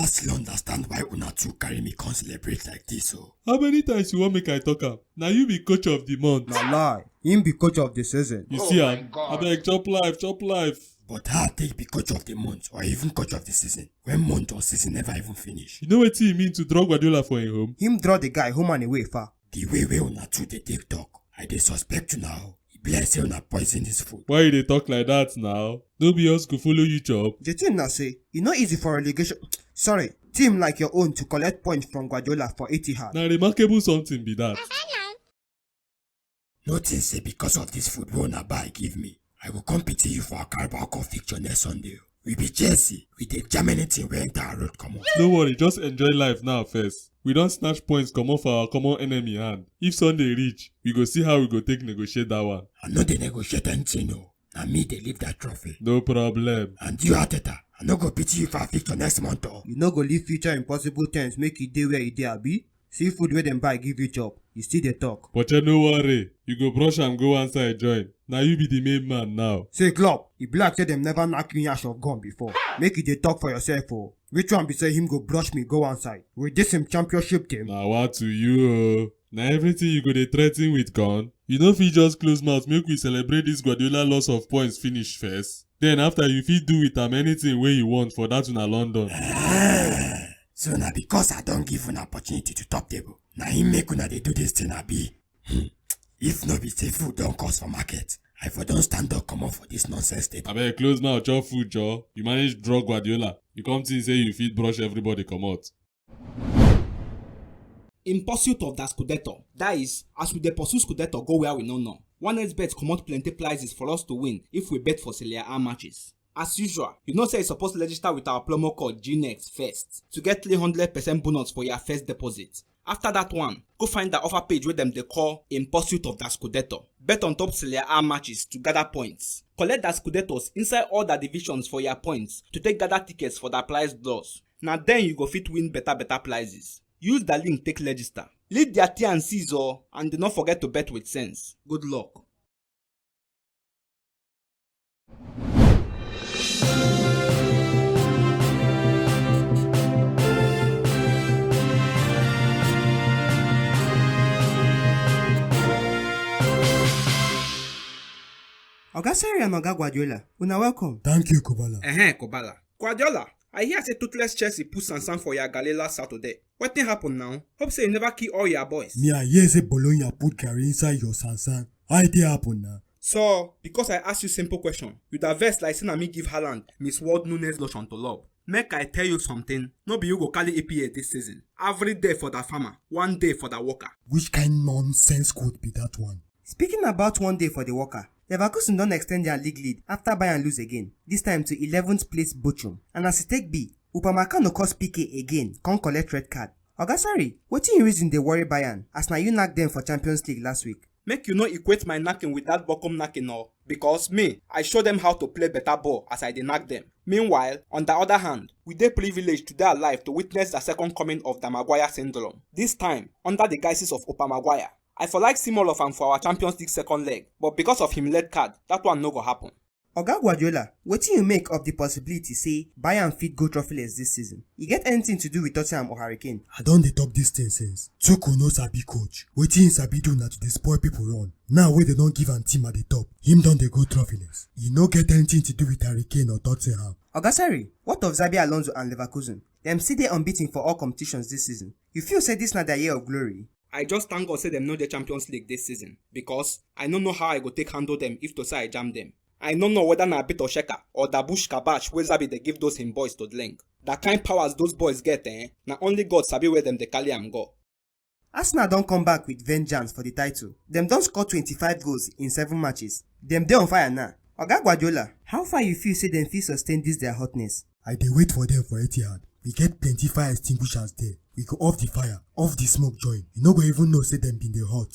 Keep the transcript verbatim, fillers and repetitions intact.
I still understand why una two carry me come celebrate like this o. How many times you wan make I talk am? Na you be coach of the month. Na lie. Him be coach of the season. You see am? Abeg, chop life, chop life. But how I take be coach of the month or even coach of the season when month or season never even finish? You know wetin e mean to draw Guardiola for im home? Him draw the guy home and away far. The way wey una two dey take talk, I dey suspect una o. E be like say una poison this food. Why you dey talk like that now? No be us go follow you chop? The thing na say, e no easy for relegation. Sorry, team like your own to collect point from Guardiola for Etihad. Na remarkable something be that. No think say because of this food wey una buy give me, I go come pity you for our Carabao Cup fixture next Sunday o. We be Chelsea, we dey jam anything wey enter our road comot. No worry, just enjoy life now first. We don snatch points comot for our common enemy hand. If Sunday reach, we go see how we go take negotiate that one. I no dey negotiate anything o. Na me dey lift that trophy. No problem. And you, Arteta, I no go pity you for our fixture next month o. You no go leave future impossible tense make e dey where e dey, abi? See food wey dem buy give you chop, you still dey talk. But no worry, you go brush am go one side join. Na you be the main man now. Say, Klopp, e be like say dem never knack you nyash of gun before. Make you dey talk for yourself o. Which one be say him go brush me go one side? With this him championship team? Na wa to you o. Na everything you go dey threaten with gun? You no fit just close mouth make we celebrate this Guardiola loss of points finish first? Then after you fit do with am anything wey you want for that una London. So na because I don give una opportunity to top table, na him make una dey do this thing, abi? Hmm. If no be say food don cost for market, I for don stand up comot for this nonsense table. Abeg, close mouth, chop food, Joe. You manage draw Guardiola. You come think say you fit brush everybody comot. In pursuit of that Scudetto, that is, as we dey pursue Scudetto go where we no know. One X bet comot plenty prizes for us to win if we bet for Serie A matches. As usual, you know say you suppose register with our promo code G next first to get three hundred percent bonus for your first deposit. After that one, go find the offer page wey dem dey call In Pursuit of the Scudetto. Bet on top Serie A matches to gather points. Collect the Scudettos inside all the divisions for your points to take gather tickets for the prize draws. Na then you go fit win better better prizes. Use the link take register. Read their T and Cs o, and do not forget to bet with sense. Good luck. Oga Sarri and Oga Guardiola, una welcome. Thank you, Kubala. Ehen, Kubala. Guardiola, I hear say toothless Chelsea put sansan for your galley last Saturday. Wetin happen now? Hope say you never kill all your boys. Me, I hear say Bologna put garri inside your sansan. How e dey happen now? So, because I ask you simple question, you da vex like say na me give Haaland Miss World Nunes lotion to love. Make I tell you something, no be you go carry E P L this season. Every day for the farmer, one day for the worker. Which kind nonsense quote be that one? Speaking about one day for the worker, Leverkusen don extend their league lead after Bayern lose again, this time to eleventh place Bochum. And as e take be, Upamecano cause P K again, come collect red card. Oga Sarri, wetin you reason dey worry Bayern as na you knack dem for Champions League last week? Make you no equate my knacking with that Bochum knacking o, because me, I show them how to play better ball as I dey knack them. Meanwhile, on the other hand, we dey privileged to dey alive to witness the second coming of the Maguire syndrome, this time under the guises of Opa Maguire. I for like see more of am for our Champions League second leg, but because of him red card, that one no go happen. Oga Guardiola, wetin you make of the possibility say Bayern fit go trophyless this season? E get anything to do with Tottenham or Harry Kane? I don dey talk this thing since. Tuchel no sabi coach. Wetin he sabi do na to dey spoil people run. Now wey dem don give am team at the top, him don dey go trophyless. E no get anything to do with Harry Kane or Tottenham. Oga Sarri, what of Xabi Alonso and Leverkusen? Dem still dey unbeaten for all competitions this season. You feel say this na their year of glory? I just thank God say dem no dey Champions League this season, because I no know how I go take handle them if to say I jam them. I no know whether na bit of sheka or dabush kabash wey Xabi dey give those him boys to drink. That kind powers those boys get, eh? Na only God sabi where dem dey carry am go. Arsenal don come back with vengeance for the title. Dem don score twenty-five goals in seven matches. Dem dey on fire now. Oga Guardiola, how far you feel say dem fit sustain this their hotness? I dey wait for them for Etihad. We get plenty fire extinguishers there. We go off the fire, off the smoke join. You no go even know say dem been dey hot.